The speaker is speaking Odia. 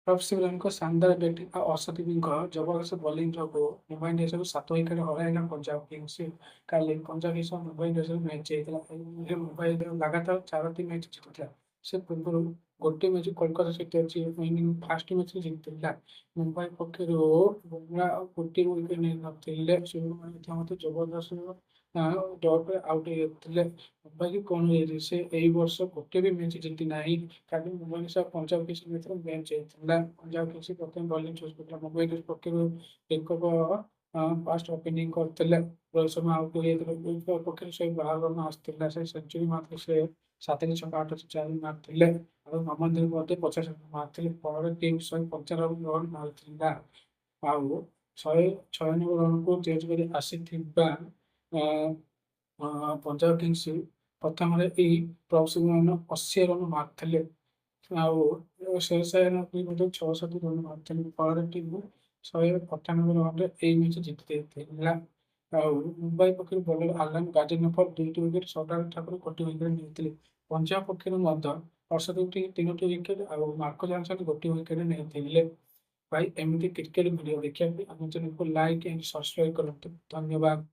ପ୍ରଭସିମରନଙ୍କ ଶାନଦାର ବ୍ୟାଟିଂ ଆଉ ଅର୍ଶଦୀପଙ୍କ ଜବରଦସ୍ତ ବୋଲିଂ ଯୋଗୁଁ ମୁମ୍ବାଇ ଇଣ୍ଡିଆନ୍ସକୁ 7 ୱିକେଟ୍ ହରାଇଲା ପଞ୍ଜାବ କିଙ୍ଗସ୍। କାଲି ପଞ୍ଜାବ କିଙ୍ଗସ୍ ଓ ମୁମ୍ବାଇ ଇଣ୍ଡିଆନ୍ସର ମ୍ୟାଚ୍ ହେଇଥିଲା। ଏହି ମୁମ୍ବାଇ ଲଗାତାର ଚାରୋଟି ମ୍ୟାଚ୍ ଜିତିଥିଲା। ସେ ପୂର୍ବରୁ ଗୋଟିଏ ମ୍ୟାଚ୍ କୋଲକାତା ସହିତ ୱିନିଂ ଫାଷ୍ଟ ମ୍ୟାଚ୍ ଜିତିଥିଲା। ମୁମ୍ବାଇ ପକ୍ଷରୁ ବୁମରା ଗୋଟିଏ ୱିକେଟ୍ ନେଇନଥିଲେ। ସୂର୍ଯ୍ୟକୁମାର ମଧ୍ୟ ଜବରଦସ୍ତ ଡଟ୍‌ରେ ଆଉଟ୍ ହେଇଯାଇଥିଲେ। ମୁମ୍ବାଇକି କଣ ହେଇଛି, ସେ ଏଇ ବର୍ଷ ଗୋଟେ ବି ମ୍ୟାଚ୍ ଜିତି ନାହିଁ। କାଲି ମୁମ୍ବାଇ ସହ ପଞ୍ଜାବ କିଙ୍ଗସ୍ ଭିତରେ ମ୍ୟାଚ୍ ହେଇଥିଲା। ପଞ୍ଜାବ କିଙ୍ଗସ୍ ପ୍ରଥମେ ବୋଲିଂ ଚୁଜ୍ କରିଥିଲା। ମୁମ୍ବାଇ ଇଣ୍ଡିଆନ୍ସ ପକ୍ଷରୁ ରିଙ୍କକ ଫାଷ୍ଟ ଓପନିଂ କରିଥିଲେ। ରୋହିତ ଶର୍ମା ଆଉଟ୍ ହେଇଯାଇଥିଲେ। ପକ୍ଷରୁ ସେ 92 ରନ୍ ଆସିଥିଲା। ସେ ସେଞ୍ଚୁରୀ ମାରିଥିଲେ। ସେ 7 ଛକା, 8 ଚାରି ମାରିଥିଲେ ଆଉ ନମନ ମଧ୍ୟ 50 ରନ୍ ମାରିଥିଲେ। ଫଳରେ ଟିମ୍ 195 ରନ୍ ମାରିଥିଲା। ଆଉ 196 ରନ୍‌କୁ ଚେଜ୍ କରି ଆସିଥିବା ପଞ୍ଜାବ କିଙ୍ଗସ୍ ପ୍ରଥମରେ ଏଇ ପ୍ରଭସିମରନ 80 ରନ୍ ମାରିଥିଲେ ଆଉ ଶ୍ରେୟସ ଆୟର ମଧ୍ୟ 66 ରନ୍ ମାରିଥିଲେ। ଫଳରେ ଟିମ୍ 198 ରନ୍‌ରେ ଏଇ ମ୍ୟାଚ୍ ଜିତି ଯାଇଥିଲା। ଆଉ ମୁମ୍ବାଇ ପକ୍ଷରୁ ବୋଲର ଆଲାନ ଗାଜନଫର ଦୁଇଟି ୱିକେଟ୍, ସର୍ଦାର ଠାକୁର ଗୋଟିଏ ୱିକେଟ୍ ନେଇଥିଲେ। ପଞ୍ଜାବ ପକ୍ଷରୁ ମଧ୍ୟ ଅର୍ଶଦୀପ ତିନୋଟି ୱିକେଟ୍ ଆଉ ମାର୍କୋ ଜାନସନ ଗୋଟିଏ ୱିକେଟ୍ ନେଇଥିଲେ। ଭାଇ, ଏମିତି କ୍ରିକେଟ ଭିଡ଼ିଓ ଦେଖିବା ପାଇଁ ଆମ ଚ୍ୟାନେଲକୁ ଲାଇକ୍ ଆଣ୍ଡ ସବସ୍କ୍ରାଇବ କରନ୍ତୁ। ଧନ୍ୟବାଦ।